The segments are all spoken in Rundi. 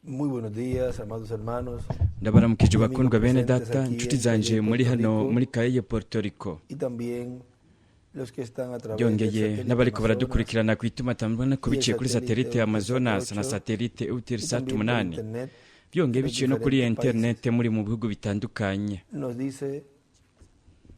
Muy buenos días, amados hermanos Ndabaramukije, y amigos bakundwa bene presentes data, aquí inshuti en zanje Calle muri Puerto hano Rico muri Kaye Puerto Rico. Y también los que están a través del Byongeye satélite n'abariko Amazonas baradukurikirana ku itumatumana ko y el biciye kuri satélite satelite Amazonas na Eutelsat 8 satelite y Eutelsat también por 8, internet byongeye en los biciye no kuri diferentes países. interinete muri mu bihugu bitandukanye. Nos dice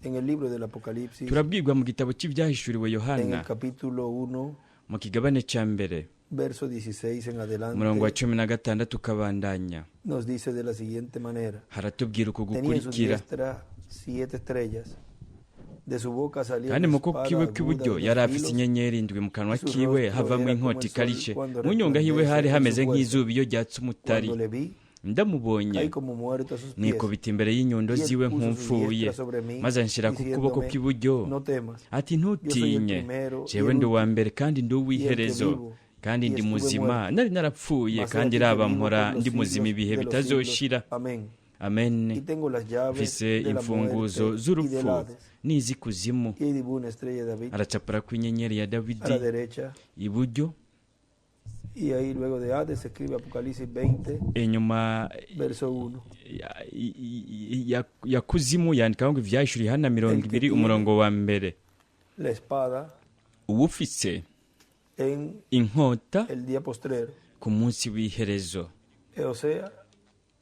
en el libro del Apocalipsis, Turabwirwa mu gitabo cy'ibyahishuriwe en Yohana, el capítulo 1, mu kigabane ca mbere, verso 16 en umurongo wa adelante, 16 ukabandanya, nos dice de la siguiente manera: haratubwira uku Tenía en su gukurikira: diestra siete estrellas, de su boca salía Kandi una mu kuboko espada kiwe aguda kw'iburyo de dos yari afise filos, inyenyeri indwi, mu kanwa y su kiwe rostro havamwo era como inkota el sol ikarishe, cuando mu nyonga hiwe resplandece hari en su hameze fuerza. nk'izuba iyo ryatse umutari. Cuando le vi, Ndamubonye, caí como muerto a sus pies, nikubita imbere y'inyundo y él ziwe puso su nk'upfuye, diestra sobre mí, maze anshira ku kuboko diciéndome: kw'iburyo, No temas, ati: yo soy el "Ntutinye, primero y jewe el ndi uwa último, mbere kandi ndi y el que uw'iherezo, vivo, kandi y ndi estuve muzima. muerto, Nari narapfuye, mas he kandi aquí que raba vivo mpora por los ndi muzima siglos ibihe de los siglos. bitazoshira. Amén. Amen. Y tengo las llaves Mfise de la imfunguzo muerte y del z'urupfu Hades." n'iz'ikuzimu." Y dibujó una estrella de David Aracapura ko inyenyeri ya a la Dawidi derecha. iburyo. Y ahí luego de Hades se escribe Apocalipsis 20, Inyuma verso 1. ya kuzimu yandikaho ngo ivyahishuriye Yohana mirongo El que ibiri, tiene umurongo wa mbere. la espada Uwufise en inkota el día postrero. ku munsi w'iherezo. O sea,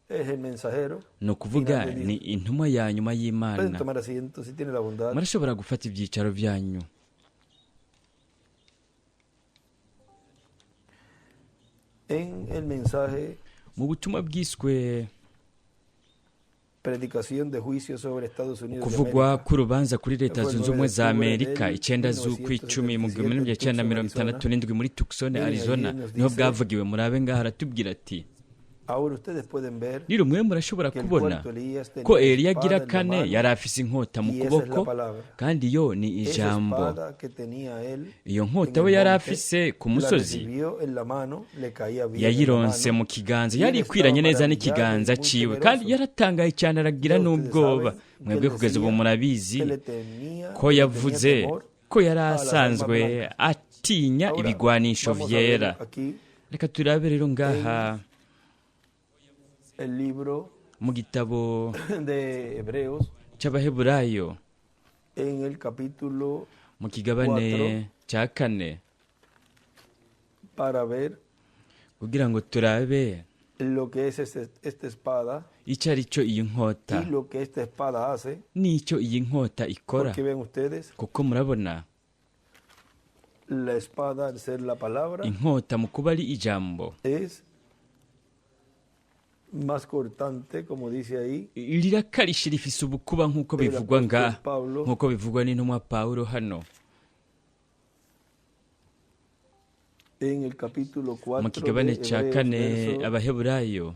es el mensajero Ni ukuvuga final de ni Dios. intumwa ya nyuma Pueden y'Imana. tomar asiento si tienen la bondad. Murashobora gufata ibyicaro byanyu. En el mensaje Mu butumwa bwiswe Predicación de juicio sobre Estados Unidos de kuvugwa América, k'urubanza kuri Leta fue el Zunze 9 Ubumwe de za octubre Amerika, del 9 z'ukwicumi mu gihumbi 1977 kimwe en cyenda Tucson, mirongo itandatu Arizona. n'indwi muri Tucson, Miren, allí Arizona, nos niho dice: bwavugiwe. Murabe ngaho haratubwira ati: Ahora ustedes pueden ver Rero mwe murashobora que el kubona cuarto Elías ko tenía Eliya agira espada en la kane mano, yari afise inkota mu y esa es la kuboko, palabra. kandi yo ni Esa ijambo. espada que tenía él Iyo en nkota el we yari monte, afise ku la musozi, recibió en la mano, le caía bien en la yayironse mano, mu kiganza, y él yari estaba ikwiranye neza maravillado y n'ikiganza muy ciwe, kandi temeroso. yaratangaye cyane, aragira Ya ustedes n'ubwoba. saben que Mwebwe él kugeza ubu decía murabizi que le temía, ko que le tenía yavuze temor ko yari a las armas asanzwe blancas. atinya Ahora ibigwanisho vamos a ver vyera. aquí Reka turabe rero ngaha en el libro mu gitabo de Hebreos, c'Abaheburayo, en el capítulo mu kigabane 4, ca kane, para ver kugira ngo turabe lo que es esta espada ico ari cyo iyi nkota y lo que esta espada hace, n'icyo iyi nkota ikora. porque ven ustedes, Kuko murabona, la espada al ser la palabra inkota mu kuba ari ijambo es más cortante, como dice ahí rirakarishe, rifise ubukuba nk'uko el bivugwa apóstol ngaha, Pablo nk'uko bivugwa n'intumwa Pawulo hano en el capítulo mu 4 kigabane de ca Hebreos, kane, verso, Abaheburayo,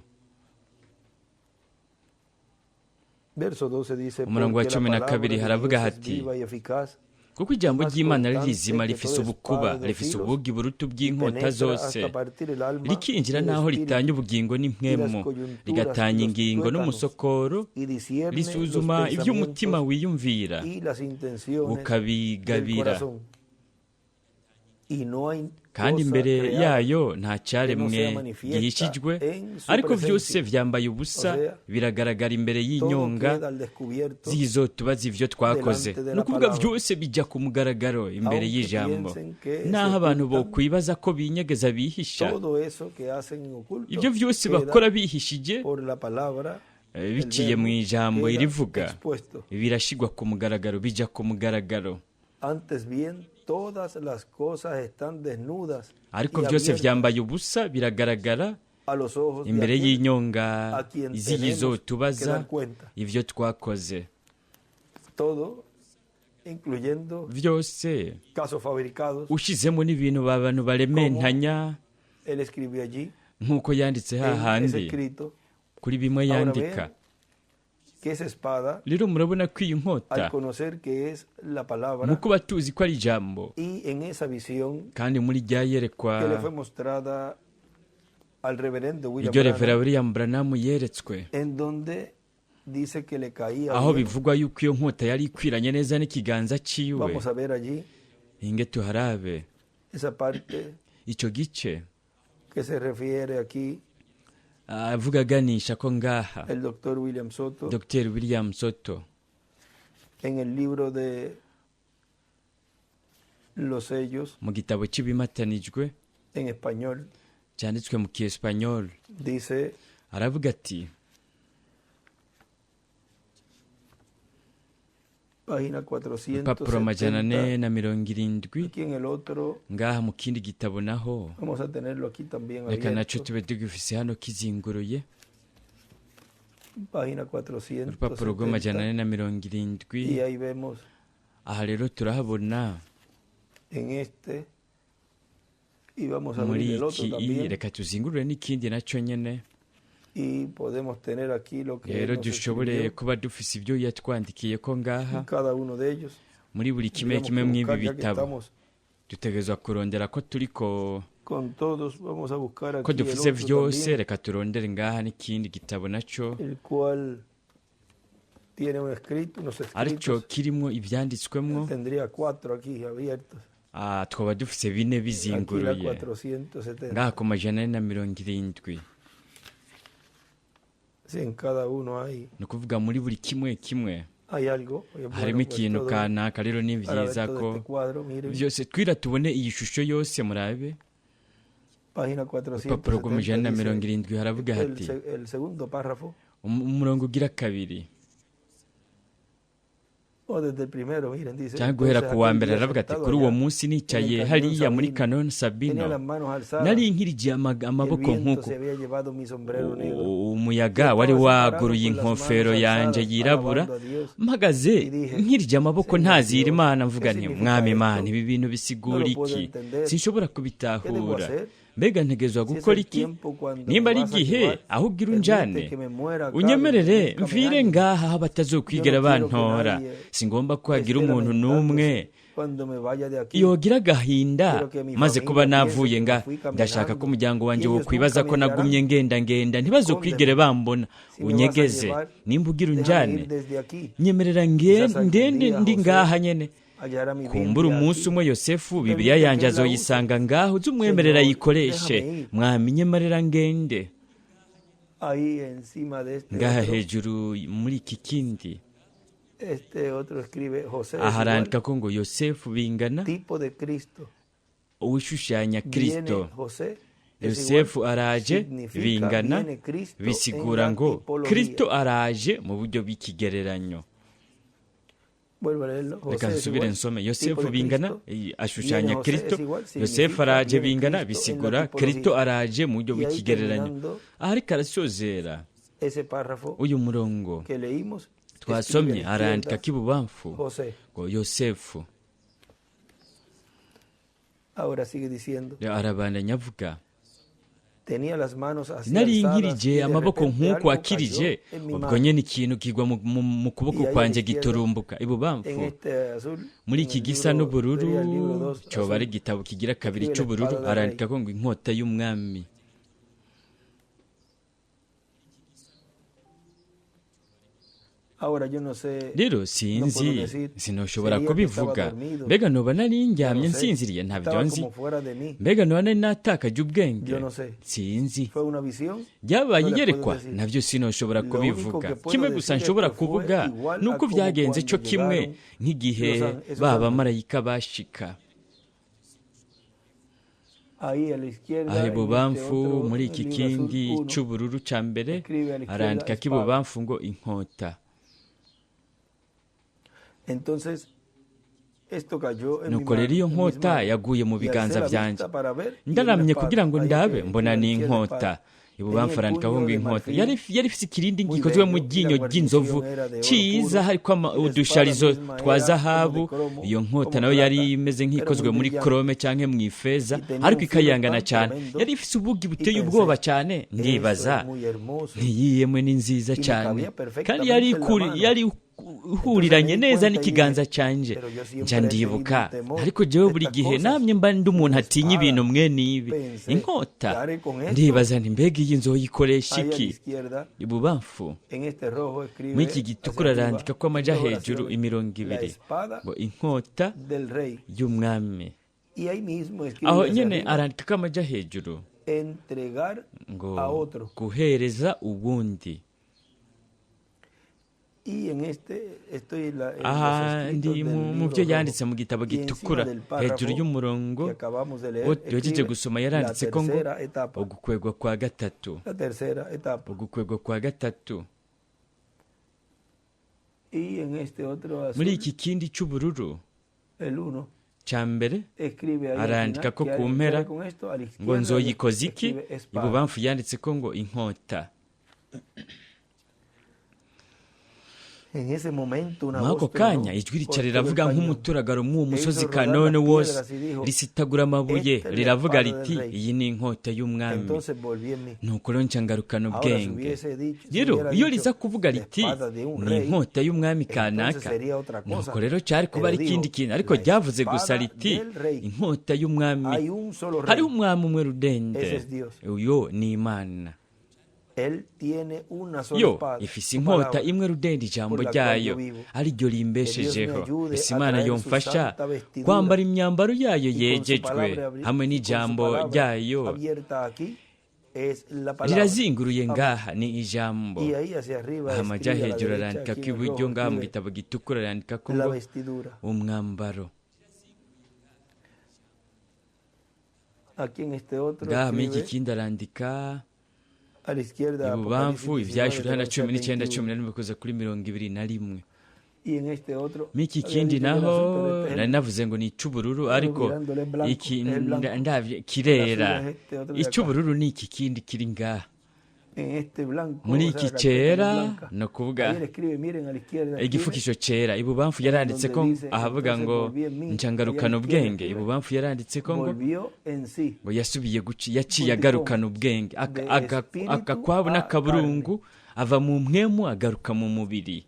verso 12 dice: umurongo wa Porque la cumi na palabra kabiri de haravuga Dios es hati: viva y eficaz, "Kuko ijambo más ry'Imana cortante ririzima, que rifise toda ubukuba, espada de rifise filos, ubugi buruta y ubw'inkota penetra zose, hasta partir el alma rikinjira y el n'aho espíritu ritanya ubugingo y las n'impwemu, coyunturas y rigatanya los ingingo tuétanos, n'umusokoro, y discierne los risuzuma iby'umutima pensamientos wiyumvira, y las intenciones del bukabigabira. corazón. Y no hay Kandi cosa imbere creada yayo nta que no cyaremwe sea manifiesta gihishijwe, en su ariko vyose presencia." vyambaye O ubusa, sea, biragaragara imbere todo y'inyonga queda al descubierto zizotubaza ivyo twakoze." delante de Ni la ukuvuga palabra. vyose bijya ku mugaragaro imbere Aunque y'ijambo. piensen que se Naho abantu ocultan, bokwibaza ko binyegeza, bihisha, todo eso que hacen en oculto ivyo vyose queda bakora bihishije, por la palabra, el biciye mu verbo, ijambo queda irivuga, expuesto. birashigwa ku mugaragaro, bija ku mugaragaro. Antes bien, todas las cosas están desnudas Ariko y vyose abiertas vyambaye ubusa, biragaragara a los ojos de imbere aquel y'inyonga a quien tenemos que z'iyizotubaza dar cuenta. ivyo twakoze. Todo, incluyendo Vyose, casos fabricados, ushizemo n'ibintu abantu barementanya, él escribió allí nk'uko yanditse en ese hahandi escrito. kuri bimwe Ahora yandika. vean que esa espada, Rero murabona ko iyi nkota, al conocer que es la mu palabra, kuba tuzi ko ari ijambo, y en esa visión kandi muri rya yerekwa que le fue mostrada al reverendo William iryo Revera Branham, William Branham yeretswe, en donde dice que le caía aho bien. bivugwa yuko iyo nkota yari ikwiranye neza n'ikiganza ciwe. Vamos a ver allí Inge tuharabe esa parte ico gice que se refiere aquí Avuga aganisha ko ngaha el doctor William Soto, Dr William Soto en el libro de Los Sellos, mu gitabo cy'ibimatanijwe en español, cyanditswe mu kiespanyol dice: aravuga ati página urupapuro amajana ane 470. na mirongo irindwi. Aquí en el otro, Ngaha mu kindi gitabo naho vamos a tenerlo aquí también reka naco abierto. tube tugifise hano kizinguruye. Página Urupapuro rw'amajana 470. ane na mirongo irindwi. Y ahí vemos Aha rero turahabona en este, y vamos a muri abrir el otro iki también, reka tuzingurure n'ikindi naco nyene. y podemos tener aquí lo que él Rero nos dushobore escribió kuba dufise ibyo yatwandikiye ko ngaha en cada uno de ellos. muri buri kimwe Tendríamos kimwe que mw'ibi buscar, ya que bitabo. estamos Dutegerezwa kurondera ko turiko con todos, vamos a buscar ko aquí el dufise otro vyose. también, Reka turondere ngaha n'ikindi gitabo naco el cual tiene un escrito, unos arico escritos. kirimwo ivyanditswemwo. Tendría cuatro aquí abiertos. Ah, twaba dufise bine Aquí la bizinguruye 470. ngaha ku 470. Sí, en cada uno hay, Ni ukuvuga muri buri kimwe kimwe hay algo. Oye, bueno, harimo pues ikintu todo, kanaka. Rero ni para ver vyiza todo ko este cuadro, miren, vyose twira tubone iyi shusho yose. Murabe página urupapuro rw'amajana 470 na mirongo dice irindwi haravuga el, hati el segundo párrafo, umurongo ugira kabiri o desde el primero, miren, dice: cyangwa guhera entonces ku wa aquel mbere día aravuga ati sentado kuri uwo allá munsi en el nicaye cañón hariya muri Sabino, Canon tenía Sabino las manos alzadas nari nkirije y el amaboko viento nk'uku se había llevado mi sombrero negro. Umuyaga Yo wari estaba separado waguruye con las inkofero manos yanje alzadas, yirabura alabando a Dios, mpagaze y dije: nkirije amaboko Señor ntazira Dios, Imana ¿qué mvuga nti significa Mwami Imana esto? ibi bintu No bisigura lo puedo iki? entender. Sinshobora ¿Qué debo kubitahura. hacer? Mbega ntegerezwa Si es gukora el iki? tiempo cuando Nimba me ari vas a igihe llevar, aho ugira permite unjane que me muera acá donde unyemerere nunca me mvire hallen. ngaha aho Yo batazokwigera no quiero que bantora. nadie Singomba ko hagira esté umuntu n'umwe lamentándose cuando me vaya de aquí. yogira agahinda Quiero que mi maze kuba familia piense navuye que nga me fui ndashaka ko caminando umuryango y wanjye ellos wokwibaza nunca ko me nagumye hallarán. ngenda ngenda ntibazokwigere Escóndeme. bambona. Si me vas a Unyegeze llevar, nimba ugira déjame unjane ir desde aquí. nyemerera Quizás algún ngende día ndi José ngaha nyene. hallará mi Kumbura Biblia umunsi aquí. umwe Yosefu Bibiliya Permite que yanje él la use. azoyisanga ngaho uze umwemerera Señor, ayikoreshe. déjame ir. Mwami nyemerera ngende. Ahí encima de este Ngaha otro, hejuru muri iki kindi este otro escribe: José es aha igual, arandika ko ngo Yosefu bingana tipo de Cristo. uwushushanya Viene Kristo. José es igual, Yosefu araje significa bingana viene Cristo en bisigura la ngo tipología. Kristo araje mu buryo bw'ikigereranyo. Vuelvo a leerlo. Reka José es nsubire igual, nsome tipo Yosefu de bingana Cristo. ashushanya Viene José Kristo. es igual, Yosefu significa araje viene bingana Cristo en la bisigura Kristo tipología. araje mu buryo Y ahí bw'ikigereranyo. terminando Aha ariko arasozera ese párrafo uyu murongo que leímos, escribe a twasomye la arandika izquierda k'ibubamfu José. ngo Yosefu. Ahora sigue diciendo: Arabandanya avuga tenía las manos así nari alzadas y nkirije de amaboko repente nk'uko algo cayó akirije en mi ubwo mano. nyene ikintu kigwa mu kuboko Y ahí a la kwanje izquierda, giturumbuka en ibubamfu este azul, muri en iki el gisa libro, n'ubururu sería el libro 2 coba ari azul, igitabo kigira kabiri escribe la c'ubururu espada del rey. arandika ko ngo inkota y'umwami. Ahora yo no sé, Rero no puedo sinzi decir, sinoshobora sería que estaba kubivuga. dormido, Mbega noba nari yo ndyamye no sé, nsinziriye ntabyo estaba nzi. como fuera de mí, Mbega noba nari natakaje ubwenge yo no sé. sinzi. Fue una visión, Byabaye no les puedo iyerekwa decir. nabyo sinoshobora Lo único kubivuga. que puedo Kimwe gusa decir es nshobora que fue kuvuga igual ni a uko como byagenze cuando cyo kimwe llegaron nk'igihe los esos ba ángeles. bamarayika bashika. Ahí a la izquierda, Aha en este ibubamfu otro muri iki libro azul kindi 1, c'ubururu ca mbere escribe a la izquierda arandika espada. k'ibubamfu ngo inkota. Entonces, esto cayó en mi Nuko rero mano, iyo en mis nkota manos. yaguye mu Y alcé biganza la vyanje vista para ver y vi una ndaramye espada. kugira ngo Ahí ndabe que mbona escribe a la ni izquierda inkota. espada. Tenía Ibubamfu el arandikaho puño ngo de inkota yari marfil yari ifise ikirindi muy gikozwe mu bello y la ryinyo ry'inzovu guarnición era de oro ciza puro hariko y la espada udusharizo misma twa era como de zahabu. cromo, Iyo nkota como nayo yari plata, imeze era nk'ikozwe muy muri brillante krome canke mw'ifeza y tenía ariko un filo ikayangana tan cane tremendo yari ifise ubugi y buteye ubwoba pensé, cane esto ndibaza es muy hermoso ntiyiyemwe ni nziza y me cane cabía kandi yari perfectamente en la ikuri mano. yari Entonces me uhuriranye di neza cuenta y dije, n'ikiganza canje. pero yo Nca siempre he tenido ndibuka un temor ariko jewe de buri estas gihe cosas, namye mba ndi umuntu una atinya ibintu espada. mwene ibi Pensé, ¿qué inkota haré con esto? ndibaza nti mbega iyi nzoyikoresha Ahí a la iki? izquierda, Ibubamfu en este rojo, muri iki escribe hacia gitukura arriba, arandika ko amaja dos hejuru oraciones, imirongo la ibiri espada ngo inkota del rey. y'umwami. Y ahí mismo escribe Aho hacia nyene arriba, arandika ko amaja hejuru Entregar ngo a otro. Guhereza uwundi. Y en este estoy en los Aha escritos ndi del mu libro byo rojo. yanditse mu gitabo Y encima gitukura, del hejuru párrafo y'umurongo que acabamos de leer, uwo duhejeje escribe gusoma la yaranditse ko ngo tercera etapa. ugukwegwa kwa gatatu. La tercera etapa. Ugukwegwa kwa gatatu. Y en este otro Muri azul, iki kindi cy'ubururu el uno, cya mbere, escribe ahí al arandika final, ko ¿qué ku haré, qué mpera haré con esto? A la ngo izquierda nzoyikoza iki. escribe espada. Ibubamfu yanditse ko ngo inkota. En ese momento una Muri ako voz tronó kanya ijwi rica por todo el riravuga cañón nk'umuturagaro mw'uwo e musozi hizo rodar Kanone las wose, piedras y dijo, risitagura amabuye, "Esta es la riravuga espada del riti rey." iyi ni inkota y'umwami. Entonces volví en mí. Nuko rero nca ngarukana Ahora, si ubwenge. hubiese dicho, si Rero hubiera iyo dicho riza kuvuga la riti espada de un ni rey, inkota y'umwami entonces kanaka, sería otra cosa. nuko rero cyari kuba Pero ari ikindi dijo, kintu, ariko la ryavuze gusa espada riti del rey. inkota y'umwami. Hay un solo rey. Hariho umwami umwe rudende. Ese es Dios. Uyo ni Imana. Él tiene una sola Yo espada, ifise su inkota palabra, imwe rudende, ijambo por la cual ryayo yo vivo. ariryo rimbeshejeho. Que Dios me ayude Ese a Imana traer su yomfasha santa vestidura kwambara imyambaro yayo y con su yejejwe palabra hamwe y con su n'ijambo palabra ryayo abierta aquí es la palabra. rirazinguruye ngaha ni ijambo. Y ahí hacia arriba Aha amaja escribe a la hejuru derecha, arandika aquí ko en el iburyo rojo, ngaha mu escribe gitabo gitukura arandika ko la ngo vestidura. umwambaro. Aquí en este otro Ngaha muri iki escribe kindi arandika a la izquierda ibubamfu Apocalipsis ivyahishuriwe 19 na cumi del n'icyenda 21. 11 kuza kuri 21. Y en este otro Muri iki había kindi dicho que era naho azul, pero este es nari el navuze ngo ni ic'ubururu, ariko mirándole es blanco, iki es el blanco. ndavye kirera. El azul es este otro de acá. Ic'ubururu ni iki kindi kiri ngaha. En este blanco, Muri o sea, iki la carpeta cera es blanca. ni ukuvuga Ahí él escribe, miren a la izquierda, escribe igifukisho cera, ibubamfu yaranditse ko donde dice, ahavuga entonces ngo volví en mí, nca ngarukana allá a la izquierda ubwenge, escribe, ibubamfu yaranditse ko ngo volvió en sí. ngo yasubiye guci yaciye agarukana ubwenge. De espíritu Akakwabo a n'akaburungu, ava mu mpwemu agaruka mu mubiri.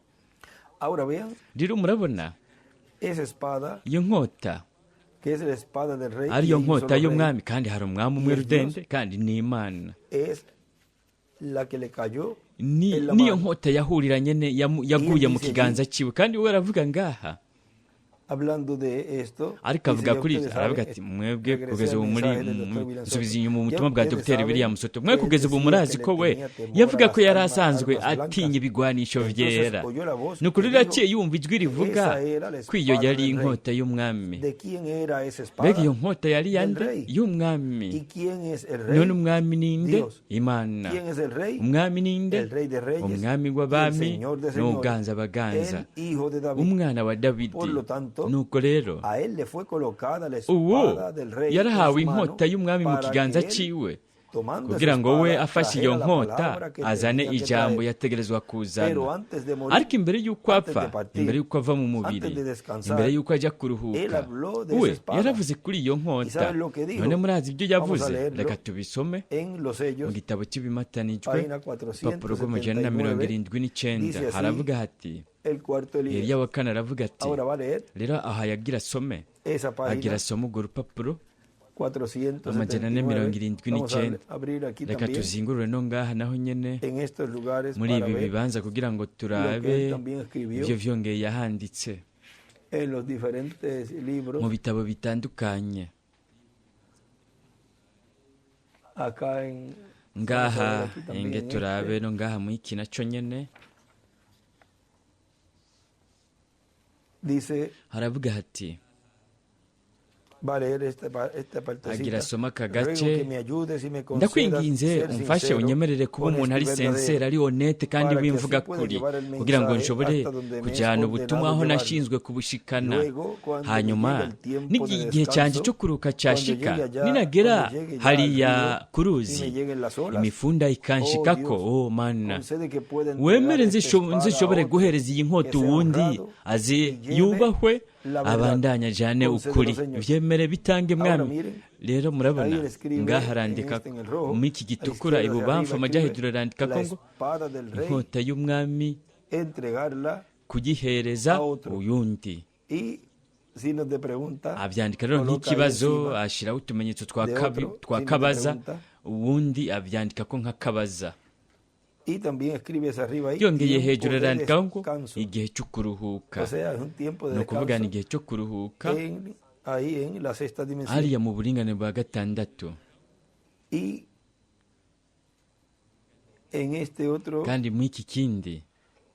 Ahora vean Rero murabona esa espada, iyo nkota que es la espada del rey, y ariyo hay un nkota solo rey, y'umwami, kandi hari umwami umwe Y es rudende, kandi ni Imana. es la que le cayó Ni en la niyo mano. nkota yahuriranye yaguye mu dice kiganza ciwe, kandi we aravuga ngaha Hablando de esto, ariko dice, avuga ya kuri ustedes aravuga saben, ati mwebwe regresé kugeza al ubu muri mensaje del Dr. William nsubiza Soto. inyuma Ya ubutumwa bwa ustedes Dr. saben William Soto, mwe que kugeza ubu decía murazi que le ko we tenía temor a yavuga las ko yari almas, asanzwe armas blancas. atinya ibigwanisho Entonces vyera. oyó la voz Nuko que rero dijo, yaciye yumva ijwi rivuga "Esa era la ko iyo espada yari del rey." inkota y'umwami. ¿De quién era esa Mbega espada? iyo nkota yari Del yande? rey. Y'umwami. ¿Y quién es el rey? None umwami ninde? Dios. Imana. ¿Quién es el rey? Umwami ninde? El rey de reyes Umwami y el w'abami señor de señores, n'uganza abaganza, el hijo de David. umwana wa Dawidi. Por lo tanto, Nuko rero a él le fue colocada la uwo espada del rey en yarahawe su mano inkota y'umwami mu para que kiganza él, ciwe, tomando esa kugira ngo we espada, afashe iyo trajera la nkota palabra que azane tenía que ijambo traer. yategerezwa kuzana. Pero antes de morir, Ariko imbere y'uko antes apfa, de partir, imbere y'uko ava mu mubiri, antes de descansar, imbere y'uko ajya él kuruhuka, habló de esa we espada. yaravuze kuri iyo ¿Y nkota. saben lo que dijo? None murazi ibyo Vamos a yavuze? leerlo Reka tubisome en los mu sellos, gitabo cy'ibimatanijwe, página urupapuro rw'amajana na mirongo 479, irindwi n'icyenda. dice así Haravuga hati el cuarto Elías. Eliya wa kane aravuga ati Ahora va a leer rero aha yagira asome esa agira página asome urwo rupapuro 479. 479. Vamos a abrir aquí Reka también tuzingurure no ngaha naho nyene en estos lugares muri para ibi ver bibanza kugira ngo lo que él turabe también escribió ivyo vyongeye yahanditse en los diferentes libros. mu bitabo bitandukanye. Acá en vamos a ver Ngaha aquí también enge en turabe este. no ngaha mu iki naco nyene. Dice, Haravuga hati va a leer esta agira partecita. asome aka Ruego gace que me ayudes y me concedas ndakwinginze ser umfashe sincero, unyemerere kuba umuntu honesto ari y verdadero, sensere, ari honete kandi para que así w'imvuga pueda kuri, llevar el kugira ngo mensaje nshobore hasta donde me es kujyana ubutumwa ordenado aho llevarlo. nashinzwe kubushikana. Luego, cuando me Hanyuma llegue el tiempo n'igihe de igihe cyanjye descanso, cyo kuruhuka cuando cyashika, llegue allá, ninagera cuando llegue ya al hariya río ku y ruzi me lleguen las olas, imifunda oh ikanshikako, Dios, oh Mana, concede que pueda entregar wemere esta espada a nzishobore otro guhereza iyi que nkota sea uwundi honrado aze y lleve yubahwe la verdad. abandanya ajane Concédelo, ukuri. Señor. Vyemere bitange Ahora mwami. miren, Rero murabona ahí él escribe ngaha en arandika este, en el rojo, mu iki a la gitukura izquierda hacia ibubamfu arriba amaja escribe hejuru arandika la ko ngo espada del rey, inkota y'umwami entregarla kugihereza a otro. uyundi. Y signos de pregunta, Abyandika rero coloca ahí nk'ikibazo, encima ashyiraho utumenyetso de otro twa signo de kabaza, pregunta. uwundi abyandika ko nka kabaza. Y también escribe hacia arriba ahí, Yongeye tiempo hejuru de arandikaho ngo descanso. igihe cyo kuruhuka. O sea, es un tiempo de Ni ukuvuga ni descanso igihe cyo kuruhuka ahí en la sexta dimensión. hariya mu buringane bwa gatandatu. Y en este otro, Kandi muri iki kindi,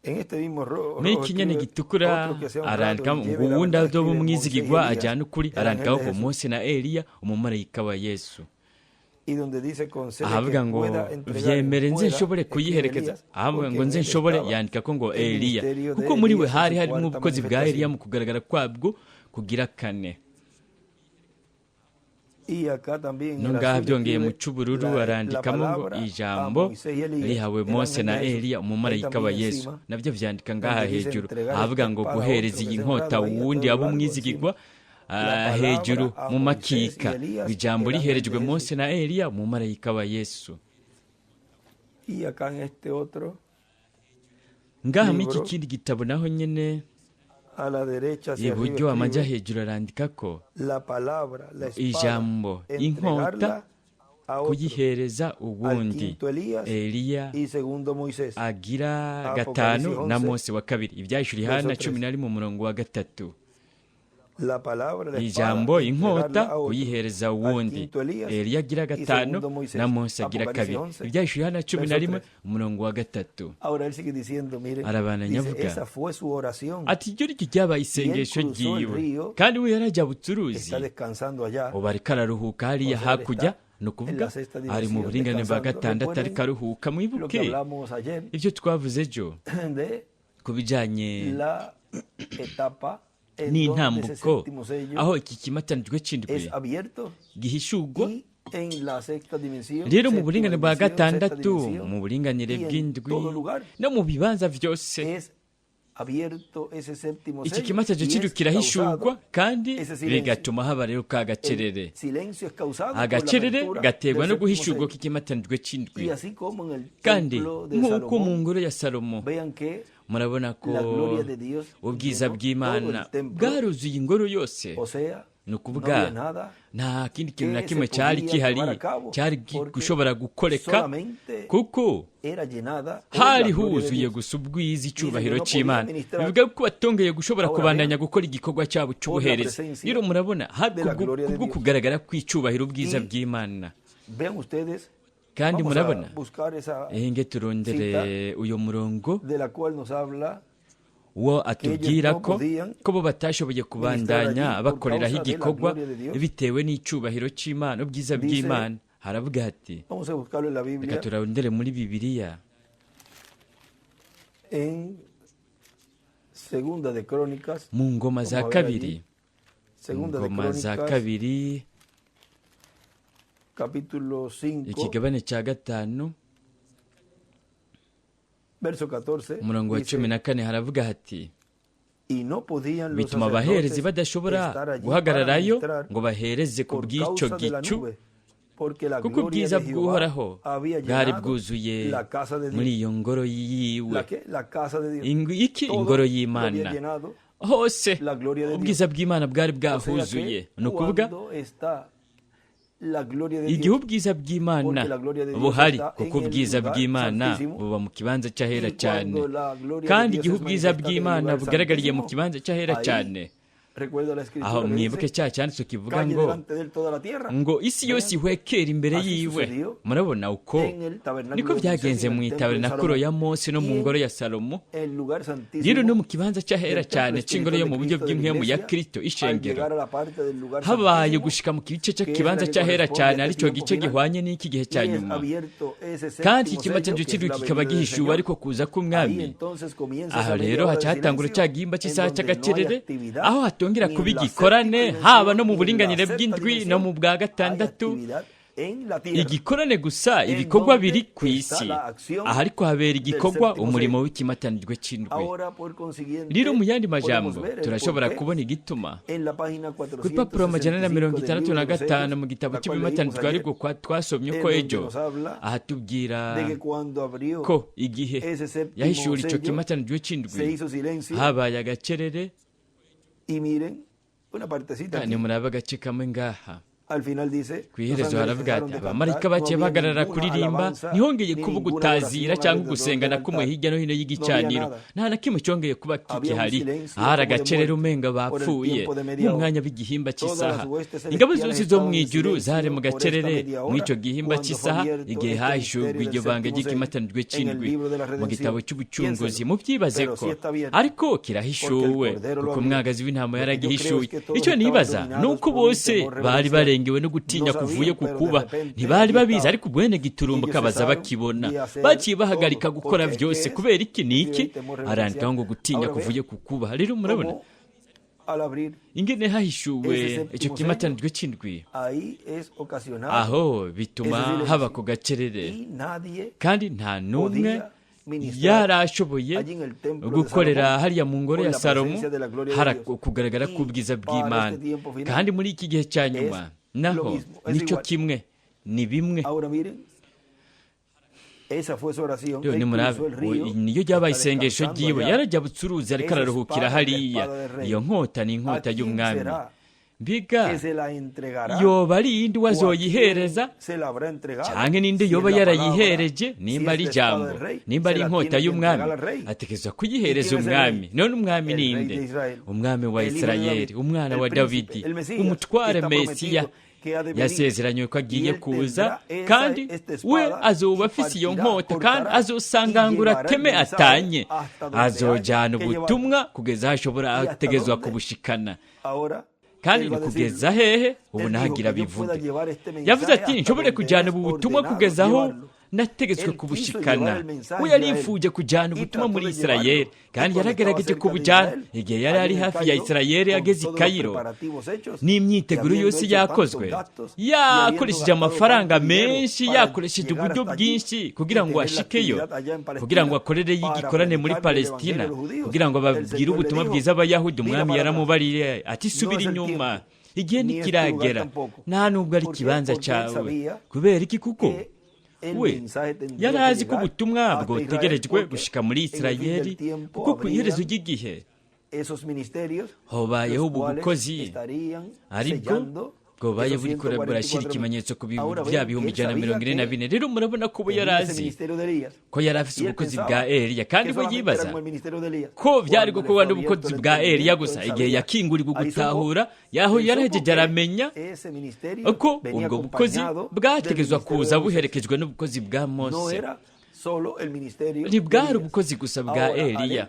en este mismo muri rojo iki nyene escribe gitukura, otro que sea honrado arandika y ngo lleve la uwundi verdad, azoba escribe Moisés y umwizigirwa Elías, ajyana ukuri, el ángel arandikaho de ngo Jesús. Mose na Eliya, umumarayika wa Yesu. Y donde dice concede que Ahavuga ngo pueda entregar vyemere nze muera, nshobore escribe kuyiherekeza, Elías, ahavuga porque ngo en nze él nshobore, estaba yandika ko ngo el Eliya, ministerio de kuko muri we Elías en hari su harimo cuarta ubukozi bwa Eliya manifestación. mu kugaragara kwabwo kugira kane. Y acá también en No el ngaha azul byongeye mu escribe c'ubururu la arandikamo ngo palabra a ijambo Moisés y Elías, rihawe el Mose ángel na de Jesús. Eliya, Ahí umumarayika wa también Yesu. encima, Nabyo vyandika ngaha donde dice hejuru, entregar ahavuga esta ngo espada a guhereza otro iyi que sea nkota honrado ahí a uwundi todo abe lo largo umwizigirwa encima. La palabra hejuru a mu Moisés y makika, Elías, ijambo el ángel riherejwe de Jesús. Mose na Eliya, umumarayika wa Yesu. Y acá en este otro Ngaha muri iki libro, kindi gitabo naho nyene, a la derecha hacia arriba iburyo amaja escribe hejuru arandika ko la palabra, la espada, ijambo inkota entregarla a otro, kuyihereza al uwundi, quinto Elías Eliya y segundo Moisés. agira Apocalipsis gatanu na 11, Mose wa kabiri, ibyahishura verso Yohana cumi 3. na rimwe umurongo wa gatatu. La palabra, la espada, Ijambo entregarla inkota a otro, kuyihereza al uwundi, quinto Elías Eliya agira y gatanu segundo na Moisés. Mose agira Apocalipsis kabiri, 11, ibyahishura Yohana cumi na verso rimwe 3. umurongo wa gatatu. Ahora él sigue diciendo, mire, Arabandanya dice, avuga esa fue su oración. ati iryo ryo ryabaye Y él isengesho cruzó el ryiwe, río, kandi we yarajabutse uruzi, está descansando allá. ubu ariko araruhuka hariya O sea, él hakurya, está ni en ukuvuga la sexta ari mu dimensión buringanire bwa descansando. gatandatu Recuerden ariko aruhuka. lo que Mwibuke hablamos ayer ibyo twavuze ejo de ku bijanye la etapa en donde ese n'intambuko séptimo sello aho iki kimatanijwe c'indwi es abierto gihishurwa. y en la sexta dimensión, Rero mu séptima buringanire bwa dimensión, sexta gatandatu, dimensión, mu buringanire y en bw'indwi todo lugar no mu bibanza vyose, es abierto ese séptimo iki sello kimatanijwe y c'indwi es kirahishurwa, causado kandi ese silencio. bigatuma haba rero ka El gacerere. silencio es causado por la Agacerere apertura gaterwa del no séptimo guhishurwa sello. kw'ikimatanijwe c'indwi. Y así como en el Kandi templo de nk'uko mu Salomón, ngoro ya Salomo, vean que murabona ko la gloria de Dios ubwiza llenó todo bw'Imana el templo, bwaruzuye ingoro yose, o sea, ni no ukuvuga había nada nta kindi kintu na que kimwe se cyari podía gihari llevar a cabo, cyari porque gushobora gukoreka, solamente kuko era llenada por la hari gloria de huzuye Dios. gusa ubwiza Dice que icyubahiro no podía c'Imana. ministrar Bivuga ko batongeye gushobora Ahora kubandanya vean, gukora igikorwa cyabo por la c'ubuherezi. presencia Rero murabona hari de la gloria de kubwo Dios. kugaragara kw'icubahiro ubwiza Y bw'Imana. vean ustedes, Kandi vamos a murabona, buscar esa enge turondere cita uyo murongo de la cual nos habla uwo que ellos atubwira no ko podían ko bo batashoboye ministrar kubandanya allí por bakoreraho causa de la igikorwa gloria de Dios. bitewe n'icubahiro c'Imana, ubwiza Dice, bw'Imana. Haravuga hati, vamos a buscarlo en la reka Biblia, turondere muri Bibiliya en Segunda de Crónicas. mu ngoma za Vamos a ver kabiri, allí. Segunda de ngoma za Crónicas, kabiri, capítulo 5, ikigabane cya gatanu, verso 14, umurongo wa cumi dice, na kane, haravuga hati y no podían los bituma abaherezi sacerdotes badashobora estar allí para guhagararayo ministrar ngo bahereze ku por bw'icyo causa de la gicu, nube, porque la kuko gloria ubwiza de Jehová bw'Uhoraho había bwari llenado bwuzuye la casa de muri Dios. iyo ngoro yiwe. ¿La qué? La casa de Dios. Iki Todo ingoro lo había y'Imana llenado hose la gloria de Dios. ubwiza bw'Imana bwari O sea bwahuzuye. que Ni ukuvuga cuando está la gloria de igihe Dios, ubwiza bw'Imana porque la gloria de Dios buhari, está kuko en el ubwiza lugar bw'Imana santísimo, buba mu kibanza cy'ahera y cyane, cuando la gloria de kandi Dios igihe es ubwiza manifestada en el bw'Imana lugar bugaragariye mu santísimo, kibanza cy'ahera ahí cyane, recuerda la aho escritura que mwibuke dice, cya cyanditswe kivuga calle ngo delante de él toda la tierra. ngo isi yose Vean, ihwekera imbere así yiwe. sucedió Murabona uko en el tabernáculo niko de Moisés y byagenze en mu el templo de itabernakulo Salomón ya Mose no mu y en ngoro ya Salomo. el lugar Rero no santísimo mu kibanza cy'ahera del templo cyane c'ingoro espiritual yo de mu buryo Cristo de la bw'impwemu ya iglesia, Kristo al ishengero, llegar a la parte del lugar habaye santísimo, gushika mu gice que es la cy'ikibanza que cy'ahera corresponde a cyane, este aricyo tiempo gice final, gihwanye n'iki gihe cya y es nyuma, abierto ese kandi séptimo ikimatanyo sello, que es cy'indwi la kikaba venida del gihishuwe Señor. ariko kuza Ahí k'umwami. entonces comienza Aho esa media rero hora de haca hatangura silencio cya gihimba en cy'isaha donde no hay cy'agacerere, actividad aho hatongera ni kuba en la igikorane séptima haba no dimensión mu ni en la buringanire sexta bw'indwi no dimensión, mu bwa hay gatandatu, actividad en la tierra, igikorane gusa en ibikorwa donde biri ku está isi, la acción aha ariko habera del igikorwa séptimo umurimo sello. w'ikimatanijwe c'indwi. Ahora, por consiguiente, Rero mu yandi podemos majambo ver el turashobora porqué kubona igituma en la página ku rupapuro amajana na 465 mirongo del itandatu libro na de los gatanu sellos, mu gitabo la cual leímos cy'ibimatanijwe ayer, ariko twasomye en ko donde ejo, nos habla ahatubwira de que cuando abrió ko igihe ese séptimo yahishura ico sello, kimatanijwe se c'indwi hizo silencio habaye agacerere. y miren una partecita Kandi aquí murabe agace kamwe ngaha, Ku iherezo haravuga ati abamarayika baciye bahagarara kuririmba, ntihongeye kuba ugutazira cyangwa ugusenga na kumwe hirya no hino y'igicaniro, nta na kimwe cyongeye kuba kikihari. Ahari agacerere umenga bapfuye nk'umwanya w'igihimba cy'isaha. Ingabo zose zo mu ijuru zari mu gacerere mw'icyo gihimba cy'isaha igihe hahishurwa iryo banga ry'ikimatanijwe cy'indwi mu gitabo cy'ubucunguzi. Mubyibaze ko ariko kirahishuwe kuko umwagazi w'intama yaragihishuye. Icyo nibaza ni uko bose bari barengewe no gutinya kuvuye ku kuba ntibari babizi, ariko ubwene giturumbuka baza bakibona. Baciye bahagarika gukora byose. Kubera iki? Ni iki? Arandikaho ngo gutinya kuvuye ku kuba. Rero murabona ingene hahishuwe icyo kimatanijwe cy'indwi, aho bituma haba ku gacerere, kandi nta n'umwe yarashoboye gukorera hariya mu ngoro ya Salomo hari kugaragara k'ubwiza bw'Imana. Kandi muri iki gihe cya nyuma naho nicyo kimwe, ni bimwe. Niyo ryabaye isengesho ryiwe, yarajyabutse uruzi ariko araruhukira hariya. Iyo nkota ni inkota y'umwami. Mbega yoba ari iyindi wazoyihereza, cyangwa n'indi yoba yarayihereje? Nimba ari ijambo, nimba ari inkota y'umwami, atekereza kuyihereza umwami. None umwami ni inde? Umwami wa Isirayeli, umwana wa Dawidi, umutware Mesiya yasezeranywe ko agiye kuza, kandi we azoba afise iyo nkota, kandi azosangangura ateme atanye, azojyana ubutumwa kugeza aho ashobora ategezwa kubushikana. Kandi ni kugeza hehe? Ubu nahagira bivuge. Yavuze ati nshobore kujyana ubu butumwa kugeza aho nategetswe kubushikana. We yarifuje kujyana ubutumwa muri Isirayeli, kandi yaragerageje kubujyana igihe yari ari hafi ya Isirayeli ageze i Kayiro, n'imyiteguro yose yakozwe, yakoresheje amafaranga menshi, yakoresheje uburyo bwinshi kugira ngo ashikeyo, kugira ngo akorere y'igikorane muri Palestina, kugira ngo ababwire ubutumwa bwiza abayahudi. Umwami yaramubariye ati subira inyuma, igihe ntikiragera, nta nubwo ari ikibanza cyawe. Kubera iki? Kuko we yari azi ko ubutumwa bwotegerejwe gushika muri Isirayeli, kuko ku iherezo ry'igihe hobayeho ubu bukozi, aribwo bwobaye buriko burashyira ikimenyetso ku bya 144,000. Rero murabona ko we yari azi ko yari afise ubukozi bwa Eliya, kandi we yibaza ko byari gukorwa n'ubukozi bwa Eliya gusa. Igihe yakingurirwa gutahura, yaho yarahejeje aramenya ko ubwo bukozi bwategezwa kuza buherekejwe n'ubukozi bwa Mose. Ntibwari ubukozi gusa bwa Eliya.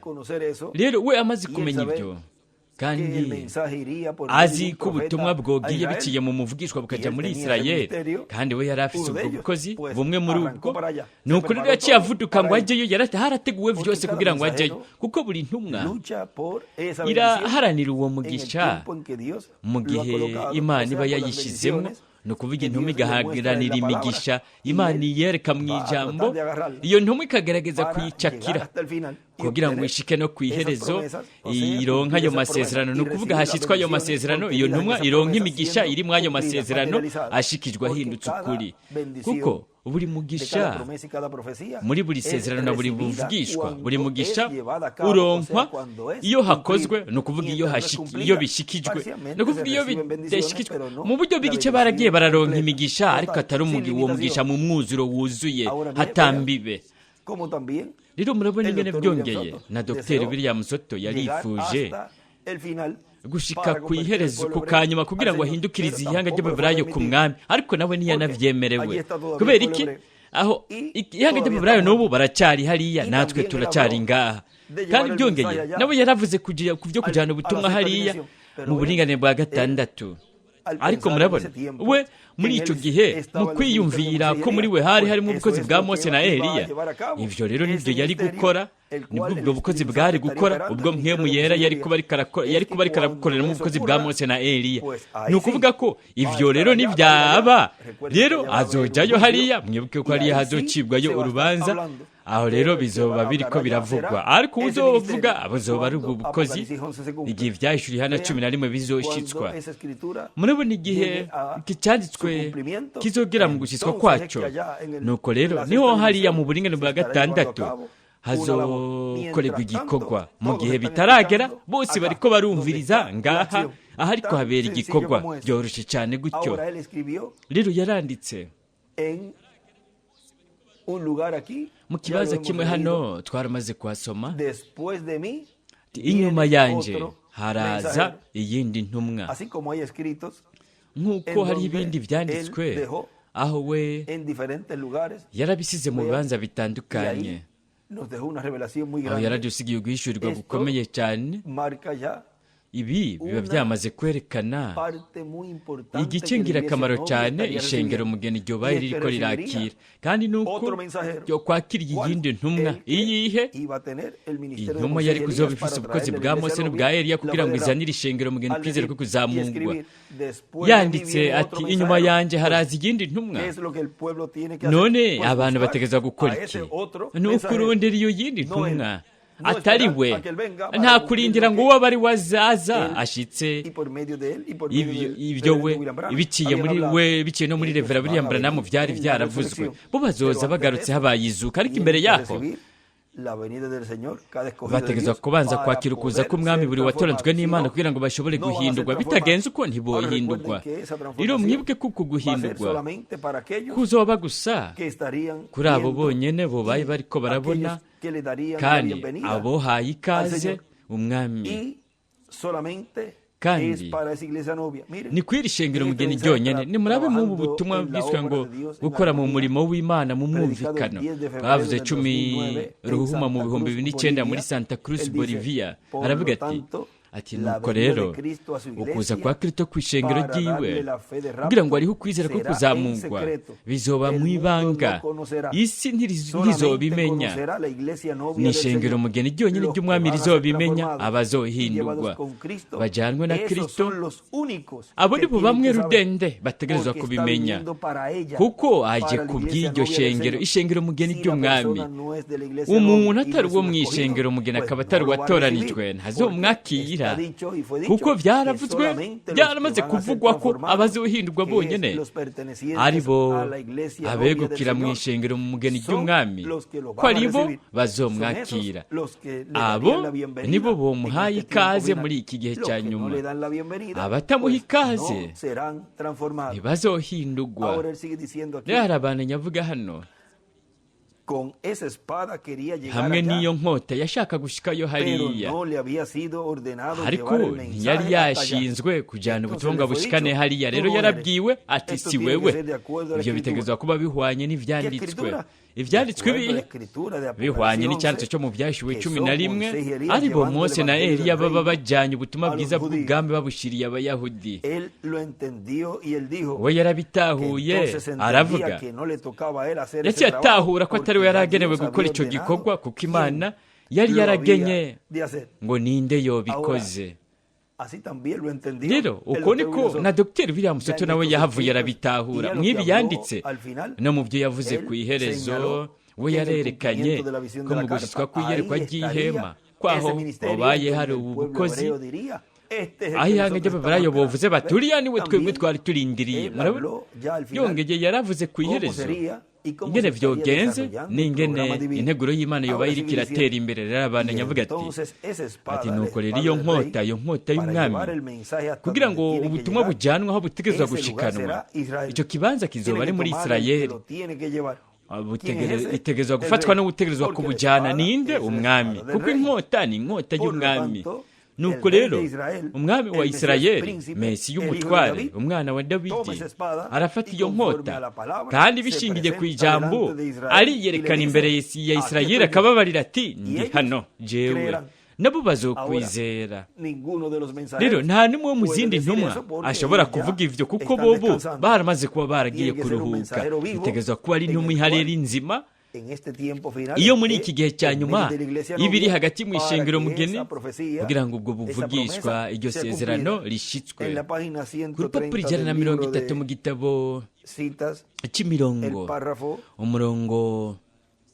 Rero we amaze kumenya ibyo, kandi azi ko ubutumwa bwogiye biciye mu muvugishwa bukajya muri Isirayeli, kandi we yari afise ubwo bukozi bumwe muri ubwo. Ni ukuri rero yaciye avuduka ngo ajyeyo, harateguwe byose kugira ngo ajyeyo, kuko buri ntumwa iraharanira uwo mugisha mu gihe Imana iba yayishyizemo. Ni ukuvuga intumwa igaharanira imigisha Imana iyereka mu ijambo, iyo ntumwa ikagerageza kuyicakira kugira ngo ishike no ku iherezo ironka ayo masezerano. Ni ukuvuga hashyitswe ayo masezerano, iyo ntumwa ironka imigisha iri muri ayo masezerano ashikijwe ahindutse ukuri. Kuko buri mugisha muri buri sezerano na buri buvugishwa, buri mugisha uronkwa iyo hakozwe, ni ukuvuga iyo bishikijwe, ni ukuvuga iyo bidashikijwe. Mu buryo bw'igice baragiye bararonka imigisha, ariko atari uwo mugisha mu mwuzuro wuzuye hatambibe. Rero murabona ingene byongeye na Dr. William Soto yarifuje gushika ku iherezo ku kanyuma kugira ngo ahindukirize ihanga ry'Abaheburayo ku mwami, ariko nawe ntiyanavyemerewe. Kubera iki? Aho ihanga ry'Abaheburayo n'ubu baracyari hariya, natwe turacyari ngaha. Kandi byongeye nawe yaravuze ku byo kujyana ubutumwa hariya mu buringanire bwa gatandatu. Ariko murabona we muri icyo gihe mu kwiyumvira ko muri we hari harimo ubukozi bwa Mose na Eliya, ivyo rero nibyo yari gukora, nibwo ubwo bukozi bwari gukora ubwo mpwemu yera yari kuba ariko arabukoreramo ubukozi bwa Mose na Eliya. Ni ukuvuga ko ivyo rero nibyaba rero azojyayo hariya, mwibuke ko hariya hazocibwayo urubanza, aho rero bizoba biriko biravugwa. Ariko uzovuga buzoba ari ubwo bukozi igihe ivyahishuriye Yohana 11 bizoshitswa. Murabona igihe icyanditswe kizogera mu gushyitswa kwacyo. Nuko rero niho hariya mu buringane bwa gatandatu hazokorerwa igikorwa. Mu gihe bitaragera bose bariko barumviriza ngaha Aha ariko Tan habera sencillo igikorwa como eso. byoroshye cyane gutyo. Ahora él escribió Rero yaranditse en un lugar aquí, mu ya lo kibanza hemos kimwe leído, hano twaramaze kuhasoma. después de mí Ati, inyuma viene yanjye otro haraza mensajero. iyindi ntumwa. Así como hay escritos Nk'uko en hari donde ibindi byanditswe él dejó aho we en diferentes lugares, yarabisize mu vea, bibanza y bitandukanye, ahí nos dejó una revelación muy aho grande. yaradusigiye uguhishurirwa Esto gukomeye cyane. marca ya Ibi biba una byamaze kwerekana parte muy importante igice que la iglesia ngirakamaro novia cyane estaría ishengero recibiendo. umugeni ryobaye Y es que ririko recibiría rirakira, kandi nuko otro mensajero. ryo kwakira ¿Cuál? iyindi ntumwa. El que Iyihe? iba a tener el ministerio de Intumwa Moisés yari y Elías kuzoba ifise para ubukozi traerle la bwa iglesia Mose n'ubwa novia Eliya la kugira fe ngo de izanire rapto. ishengero umugeni Al kwizera decir ko y kuzamurwa. escribir, después de mí Yanditse viene ati otro inyuma mensajero. yanjye Pues, haraza iyindi ntumwa. ¿qué es lo que el pueblo tiene que hacer? None Pues abantu buscar bategerezwa gukora a iki? ese otro Ni mensajero. ukurondera iyo yindi No él. ntumwa No atari esperar we, a que él venga para nta cumplir kurindira lo ngo que uwo aba ari we azaza él ashitse y por medio de él y por medio ibyo del ibyo reverendo we William Branham biciye habían muri hablado. we, biciye no muri Ellos Revera van William a Branham venir byari en la byaravuzwe. resurrección. Bo bazoza Pero antes de bagarutse eso, habaye izuka, ariko tienen imbere que yaho recibir la venida del Señor, cada escogido de bategerezwa Dios, kubanza para kwakira ukuza poder k'umwami ser buri watoranijwe transformados. Si n'Imana no, kugira ngo bashobore no van a ser guhindurwa. transformados. Bitagenze uko Ahora ntibohindurwa. recuerden que esa Rero transformación mwibuke ko uku va a ser guhindurwa solamente para aquellos kuzoba gusa que estarían kuri abo viendo bonyene bobaye y bariko barabona, aquellos que le darían la kandi bienvenida abohaye al ikaze Señor. umwami. Y solamente es Kandi para esa iglesia novia. Miren, ni kwiri shengero en este umugeni mensaje ryonyene. Nimurabe mw'ubu trabajando butumwa en la bwiswe obra ngo de Dios en gukora mu armonía, murimo w'Imana mu predicado el mwumvikano, 10 de febrero bavuze del 10 2009 en ruhuma mu Santa bihumbi Cruz, bibiri n'icenda muri Bolivia. Santa Cruz, Él dice, Bolivia. por Aravuga lo ati tanto, ati la nuko venida de rero Cristo a su ukuza iglesia kwa Kristo kw'ishengero para ryiwe darle la fe de kugira ngo rapto ariho ukwizera ko será en kuzamurwa secreto. bizoba El mu mundo ibanga, no conocerá. isi Solamente ntizobimenya. conocerá la iglesia novia Ni del ishengero Señor. umugeni ryonyine Los que ry'umwami van a ser rizobimenya, transformados y abazohindurwa llevados con Cristo, bajanwe na esos Kristo, son los únicos abo que nibo tienen bamwe que saber, rudende bategerezwa porque está kubimenya, viniendo para ella, kuko aje para la ku iglesia bw'iryo novia del shengero, Señor. ishengero umugeni Si la ry'umwami. persona no es de la iglesia Umuntu novia y no atari es uwo un mu escogido, ishengero umugeni pues akaba no atari lo va a uwatoranijwe recibir, porque ntazomwakira, está dicho y fue dicho kuko que byaravuzwe solamente los que byaramaze van a ser kuvugwa ko transformados, abazohindurwa que es bonyene los pertenecientes ari bo a la iglesia novia del abegukira mu Señor, ishengero mu mugeni son ry'umwami, los que lo ko van a ari bo recibir. Son esos bazomwakira. los que le Abo darían la bienvenida nibo en bomuhaye este tiempo ikaze final. muri iki gihe Los cya que no nyuma. le dan la bienvenida, Abatamuha pues ikaze no serán transformados. ntibazohindurwa. Ahora él sigue diciendo aquí, Rero hari abantu nyavuga hano con esa espada quería llegar hamwe allá, n'iyo nkota yashaka gushikayo pero hariya, no le había sido ordenado ariko llevar el ntiyari mensaje hasta allá. yashinzwe kujyana Entonces ubutumwa le ngo fue abushikane dicho, hariya. tú Rero no eres. yarabwiwe ati Esto si tiene que wewe, ser de acuerdo a la ivyo escritura. bitegerezwa kuba bihwanye ¿Qué n'ivyanditswe. escritura? De Ivyanditswe acuerdo a la bihe escritura de bihwanye Apocalipsis n'icyanditswe 11, cyo mu Byashuwe que cumi son na rimwe, Moisés y Elías ari bo llevando el Mose na evangelio Eliya del baba reino bajanye ubutumwa a los bwiza judíos. bw'ubwami babushiriye abayahudi. Él lo entendió y él dijo We que yarabitahuye entonces entendía aravuga, que no le tocaba a él hacer ese yaciye trabajo atahura ko atari we porque yari ya agenewe Dios gukora había ico ordenado gikorwa, kuko quién Imana yari lo yaragenye había de hacer. ngo ninde Ahora, yobikoze. así también lo entendió Rero el uko doctor niko William na Soto. Dr William Ya Soto en nawe estos yahavuye escritos y arabitahura ya lo que mw'ibi habló yanditse al final, no mu byo yavuze ku él iherezo, señaló we que en el yarerekanye cumplimiento de la visión ko de la mu gushitswa carpa, kw'iyerekwa ahí ry'ihema estaría kwaho ese ministerio hobaye donde hari el ubu pueblo bukozi, hebreo diría, este es el aho que ihanga nosotros estamos ry'ababurayo bovuze esperando. bati ¿Ve? uriya niwe twebwe También twari turindiriye. él Murabona, habló ya al final yongeye yaravuze ku cómo iherezo sería y cómo ingene se estaría vyogenze desarrollando el n'ingene programa divino. integuro y'Imana yoba Ahora iriko sigue iratera diciendo, imbere. Rero y abandanya avuga ati entonces esa ati espada, la nuko rero espada iyo del nkota, rey, iyo nkota para y'umwami, llevar el mensaje hasta kugira donde ngo tiene que ubutumwa llegar, bujanwe aho butegerezwa ese lugar gushikanwa, será Israel. ico kibanza kizoba Tiene ari que muri tomar el que Isirayeli. lo tiene que llevar. ¿Quién es ese? Itegerezwa El gufatwa rey. n'ubutegerezwa Porque la kubujana espada ninde? es la Umwami, espada del kuko rey. inkota ni inkota Por lo y'umwami. tanto, Nuko el rey rero de Israel, umwami wa el Mesías Isirayeli, príncipe, Mesiya el hijo de umutware, David, umwana wa toma Dawidi, esa espada arafata y iyo conforme nkota a la palabra kandi se bishingiye ku presenta ijambo delante de Israel y le ariyerekana imbere dice, ya aquí Isirayeli estoy yo. akababarira ati Y ndi ellos hano jewe, creerán. nabo Ahora, bazokwizera. ninguno de los Rero mensajeros nta n'umwe wo mu puede zindi decir ntumwa eso porque ashobora ellos ya kuvuga ivyo, kuko están bobo descansando. baramaze kuba baragiye Tiene que ser un kuruhuka. mensajero vivo Bitegerezwa kuba ari en intumwa el ihari cual ari nzima en este tiempo final iyo muri esté iki gihe cya en nyuma medio de la iglesia iba iri novia hagati mu para ishengero que mugeni esa profecía, kugira ngo ubwo esa buvugishwa promesa iryo sea sezerano cumplida. rishitswe. En la página Ku rupapuro 130 ijana na del mirongo libro itatu mu de gitabo citas, el cy'imirongo, párrafo umurongo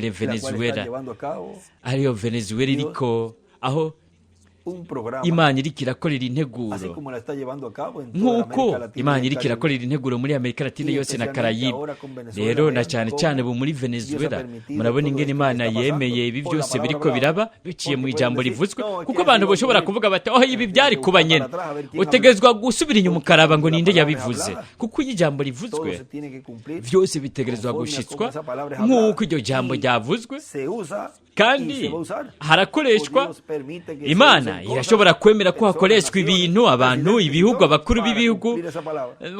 Ntitwibagire la cual está Venezuela llevando a cabo ariyo Venezuela Dios iriko aho Imana iriko irakorera integuro, nk'uko Imana iriko irakorera integuro muri Amerika Latine yose na Karayibe, rero na cyane cyane ubu muri Venezuela. Murabona ingene Imana yemeye ibi byose biriko biraba biciye mu ijambo rivuzwe, kuko abantu bashobora kuvuga bati: "Oh, ibi byari kuba nyene." Utegezwa gusubira inyuma ukaraba ngo ninde yabivuze, kuko iyo ijambo rivuzwe, vyose bitegerezwa gushitswa nk'uko iryo jambo ryavuzwe, kandi harakoreshwa. Imana irashobora kwemera ko hakoreshwa ibintu, abantu, ibihugu, abakuru b'ibihugu,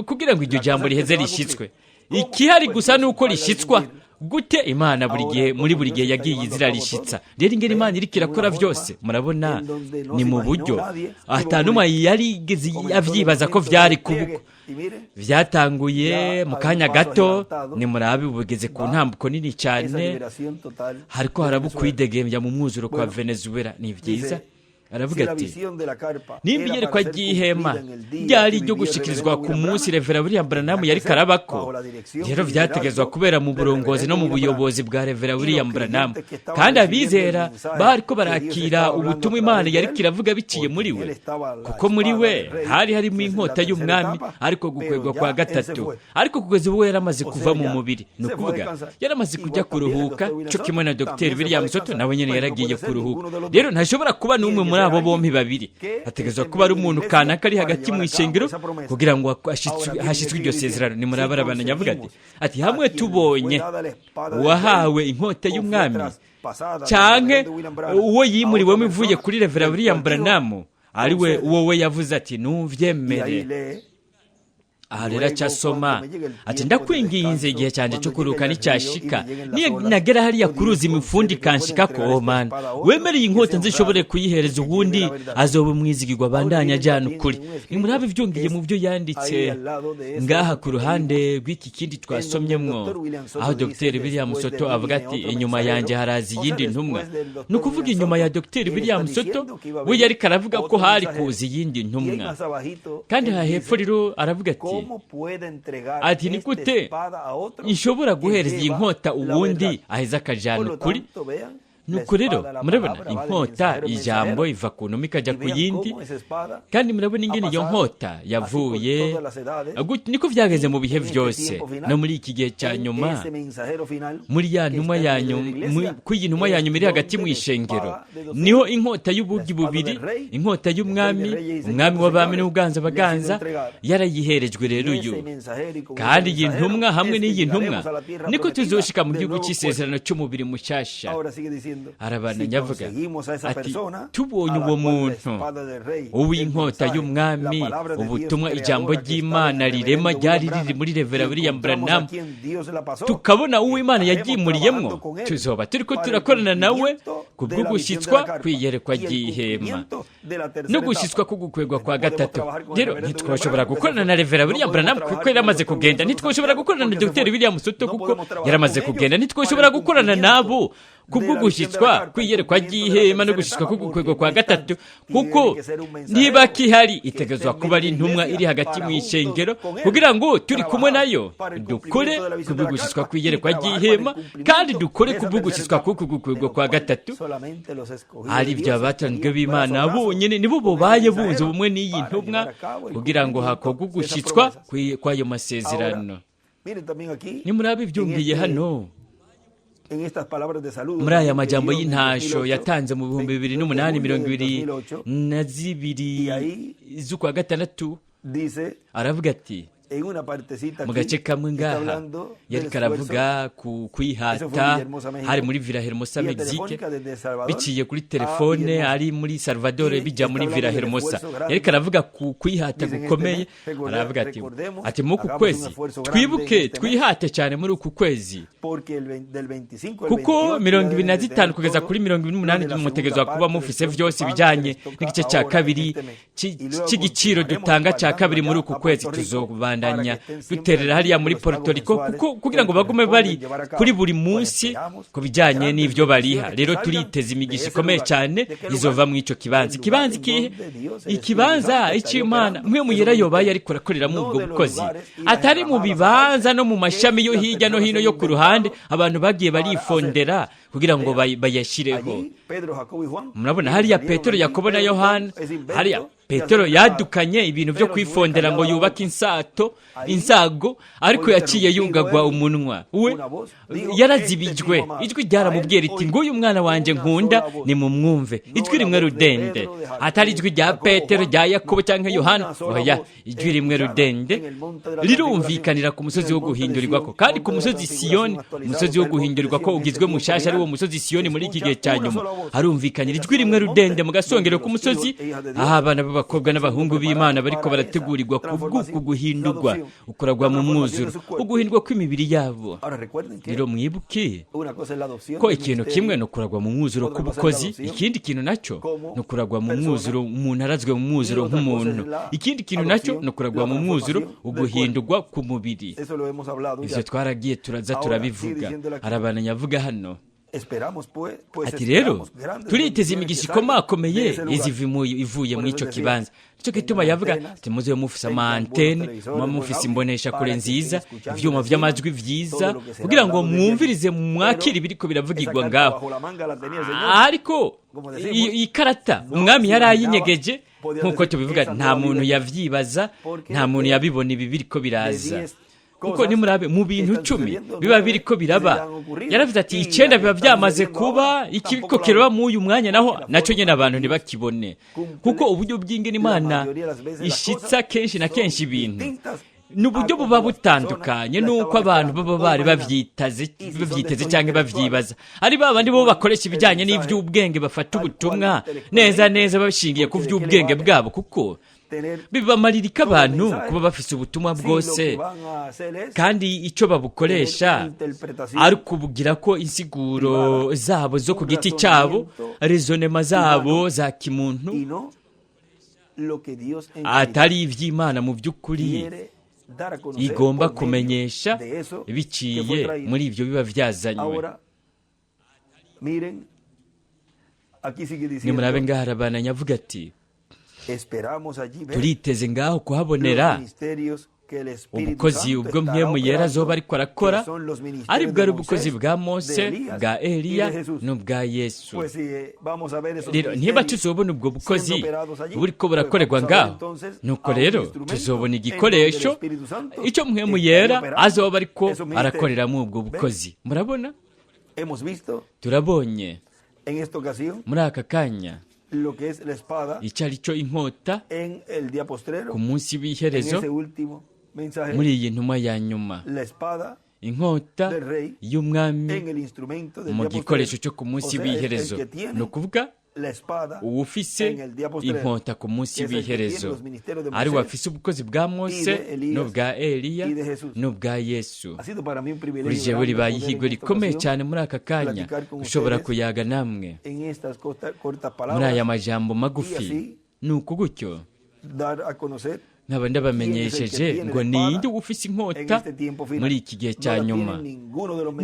kugira ngo iryo jambo riheze rishitswe. Ikihari gusa ni uko rishitswa gute. Imana buri gihe, muri buri gihe, yagiye izira rishitsa. Rero ingene Imana iriko irakora vyose, murabona, ni mu buryo atanumwe yarigeze avyibaza ko vyari kubuko. Vyatanguye mu kanya gato, nimurabe bugeze ku ntambuko nini cyane, hariko haraba ukwidegembya mu mwuzuro kwa Venezuela. Ni vyiza. Aravuga ati: "Nimba iyerekwa ry'ihema ryari iryo gushikirizwa ku munsi Revera William Branham yari karabako, rero vyategezwa kubera mu burongozi no mu buyobozi bwa Revera William Branham, kandi abizera bariko barakira ubutumwa Imana yariko iravuga biciye muri we, kuko muri we hari harimo inkota y'umwami, ariko gukwegwa kwa gatatu. Ariko kugeza ubu yaramaze kuva mu mubiri, ni ukuvuga yaramaze kujya kuruhuka, co kimwe na Dr William Soto, nawe nyene yaragiye kuruhuka. Rero ntashobora kuba n'umwe muri abo bompi babiri. Hategerezwa kuba ari umuntu kanaka ari hagati mu ishengero kugira ngo hashitswe iryo sezerano." Nimurabarabana, avuga ati: "Hamwe tubonye uwahawe inkota y'umwami canke uwo yimuriwemo ivuye kuri Revera William Branham, ariwe uwo we yavuze ati: 'Nuvyemere.'" Aha rero acyasoma ati: "Ndakwinginze, igihe cyanjye cyo kuruhuka nicyashika, niyo nagera hariya ku ruzi imifundi ikanshikako, oh Mana, wemereye inkota nzishobore kuyihereza uwundi azoba umwizigirwa, abandanya ajyana ukuri." Nimurabe ibyongeye mu byo yanditse ngaha ku ruhande rw'iki kindi twasomyemwo, aho Dr William Soto avuga ati: "Inyuma yanjye haraza iyindi ntumwa." Ni ukuvuga inyuma ya Dr William Soto, we yariko aravuga ko hari kuza iyindi ntumwa. Kandi aha hepfo rero aravuga ati: "Ni gute nshobora guhereza iyi nkota uwundi aheza akajana ukuri?" Nuko rero murabona inkota, ijambo, iva ku ntumwa ikajya ku yindi, kandi murabona ingene iyo nkota yavuye. Niko vyageze mu bihe vyose, no muri iki gihe cya nyuma, muri ya ntumwa ya nyuma. Kuri iyi ntumwa ya nyuma iri hagati mu ishengero niho inkota y'ubugi bubiri, inkota y'umwami, umwami w'abami n'uganza baganza, yarayiherejwe. Rero uyu kandi iyi ntumwa, hamwe n'iyi ntumwa, niko tuzoshika mu gihugu cy'isezerano cy'umubiri mushasha. Arabandanya avuga ati: "Tubonye uwo muntu uw'inkota y'umwami, ubutumwa, ijambo ry'Imana rirema ryari riri muri Revera William Branham, tukabona uw'Imana yaryimuriyemwo, tuzoba turiko turakorana nawe kubwo gushyitswa kwiyerekwa ry'ihema no gushyitswa kugukwegwa kwa gatatu. Rero ntitwashobora gukorana na Revera William Branham kuko yaramaze kugenda, ntitwashobora gukorana na Dr William Soto kuko yaramaze kugenda, ntitwashobora gukorana nabo kubwo gushyitswa kwiyerekwa ry'ihema no gushyitswa kugukwegwa kwa gatatu kuko ntibakihari. Itegerezwa kuba ari intumwa iri hagati mu ishengero kugira ngo turi kumwe nayo dukore kubwo gushyitswa kwiyerekwa ry'ihema, kandi dukore kubwo gushyitswa kugukwegwa kwa gatatu. Ari byo abatanzwe b'Imana bonyine nibo bubaye bunze ubumwe n'iyi ntumwa kugira ngo hakorwe ugushyitswa kw'ayo masezerano." Nimurabe ibyumviye hano muri aya majambo y'intasho yatanze mu 2008, 22 z'ukwa gatandatu. Aravuga ati mu gace kamwe ngaha, yariko aravuga ku kwihata, hari muri Villahermosa, Mexique, biciye kuri telefone ari muri Salvador bijya muri Villahermosa. Yariko aravuga ku kwihata gukomeye. Aravuga ati: "Muri uku kwezi twibuke, twihate cyane muri uku kwezi, kuko 25 kugeza kuri 28 mutegerezwa kuba mufise vyose ibijanye n'igice cya kabiri cy'igiciro dutanga cya kabiri muri uku kwezi. Tuzobandanya." kubandanya duterera hariya muri Puerto Rico, kuko kugira ngo bagume bari kuri buri munsi ku bijyanye n'ibyo bariha. Rero turiteze imigisha ikomeye cyane izova mu ico kibanza. Ikibanza ikihe? Ikibanza icy'Imana mwe muyera yobaye ariko arakoreramo ubwo bukozi, atari mu bibanza no mu mashami yo hirya no hino yo ku ruhande abantu bagiye barifondera kugira ngo bayashireho. Murabona hariya Petero, Yakobo na Yohana, hariya Petero yadukanye ibintu byo kwifondera ngo yubake insato insago, ariko yaciye yugagwa umunwa we, yarazibijwe. Ijwi ryaramubwira riti: "Nguyu umwana wanjye nkunda, nimumwumve." Ijwi rimwe rudende, atari ijwi rya Petero, rya Yakobo cyangwa Yohana, oya, ijwi rimwe rudende rirumvikanira ku musozi wo guhindurirwako, kandi ku musozi Siyoni, umusozi wo guhindurirwa ko ugizwe mushasha, ari wo musozi Siyoni muri iki gihe cya nyuma. Harumvikanira ijwi rimwe rudende mu gasongero k'umusozi, aho abana b'abakobwa n'abahungu b'Imana bariko barategurirwa kubw'uku guhindurwa, ukuragwa mu mwuzuro, uguhindurwa kw'imibiri yabo. Rero mwibuke ko ikintu kimwe ni ukuragwa mu mwuzuro k'ubukozi, ikindi kintu nacyo ni ukuragwa mu mwuzuro umuntu arazwe mu mwuzuro nk'umuntu, ikindi kintu nacyo ni ukuragwa mu mwuzuro uguhindurwa ku mubiri. Ivyo twaragiye turaza turabivuga. Arabananya avuga hano ati: "Rero turiteze imigisha ikomakomeye iziva ivuye muri icyo kibanza." Nicyo gituma yavuga ati: "Muze mufise ama antennes, muba mufise imbonesha kure nziza, ivyuma vy'amajwi vyiza, kugira ngo mwumvirize, mwakire ibiriko biravugirwa ngaho." Ariko ikarata umwami yari ayinyegeje, nk'uko tubivuga, nta muntu yavyibaza, nta muntu yabibona ibi biriko biraza, kuko nimurabe mu bintu 10 biba biriko biraba, yaravuze ati 9 biba byamaze kuba, ikiriko kiraba mu uyu mwanya naho nacyo nyene abantu ntibakibone, kuko uburyo bw'ingene Imana ishitsa kenshi na kenshi ibintu ni uburyo buba butandukanye n'uko abantu baba bari bavyiteze cyangwa bavyibaza. Ari ba bandi bo bakoresha ibijyanye n'ivy'ubwenge, bafata ubutumwa neza neza bashingiye ku vy'ubwenge bwabo, kuko bibamarira abantu kuba bafise ubutumwa bwose, kandi icyo babukoresha ari ukubugira ko insiguro zabo zo ku giti cyabo, raisonnement zabo za kimuntu, atari iby'Imana mu by'ukuri igomba kumenyesha biciye muri ibyo biba byazanywe. Nimurabe ngaha arabananya avuga ati: "Turiteze ngaho kuhabonera ubukozi ubwo mpwemu yera azoba ariko arakora, ari bwo ari ubukozi bwa Mose, bwa Eliya n'ubwa Yesu." Rero niba tuzobona ubwo bukozi buriko burakorerwa ngaho, nuko rero tuzobona igikoresho icyo mpwemu yera azoba ariko arakoreramo ubwo bukozi. Murabona, turabonye muri aka kanya icyo ari cyo inkota ku munsi w'iherezo muri iyi ntumwa ya nyuma, inkota y'umwami mu gikoresho cyo ku munsi w'iherezo. Ni ukuvuga uwufise inkota ku munsi w'iherezo ari wafise ubukozi bwa Mose n'ubwa Eliya n'ubwa Yesu. Kuri jewe ribaye ihigwe rikomeye cyane muri aka kanya ushobora kuyaga namwe muri aya majambo magufi. Ni uku gutyo nkaba ndabamenyesheje ngo ninde ufise inkota muri iki gihe cya nyuma.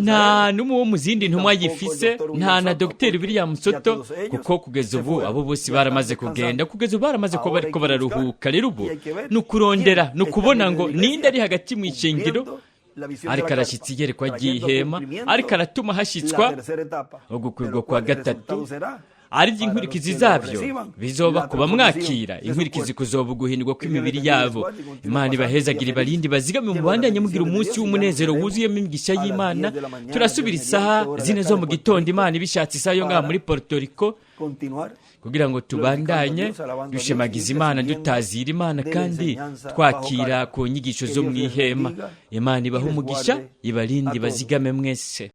Nta n'umwe wo mu zindi ntumwa yifise, nta na Dr William Soto, kuko kugeza ubu abo bose baramaze kugenda, kugeza ubu baramaze kuba bariko bararuhuka. Rero ubu ni ukurondera, ni ukubona ngo ninde ari hagati mu ishengero ariko arashyitsa iyerekwa ry'ihema, ariko aratuma hashyitswa ugukwirwa kwa gatatu, ari inkurikizi zabyo bizoba kuba mwakira inkurikizi kuzoba uguhindurwa kw'imibiri yabo. Imana ibahezagira, ibarindi, bazigame, mubandanye mugira umunsi w'umunezero wuzuyemo imigisha y'Imana. Turasubira isaha 4 zo mu gitondo, Imana ibishatse, isaha yo ngaha muri Puerto Rico, kugira ngo tubandanye dushemagiza Imana, dutazira Imana, kandi twakira ku nyigisho zo mu ihema. Imana ibahe umugisha, ibarindi, bazigame mwese.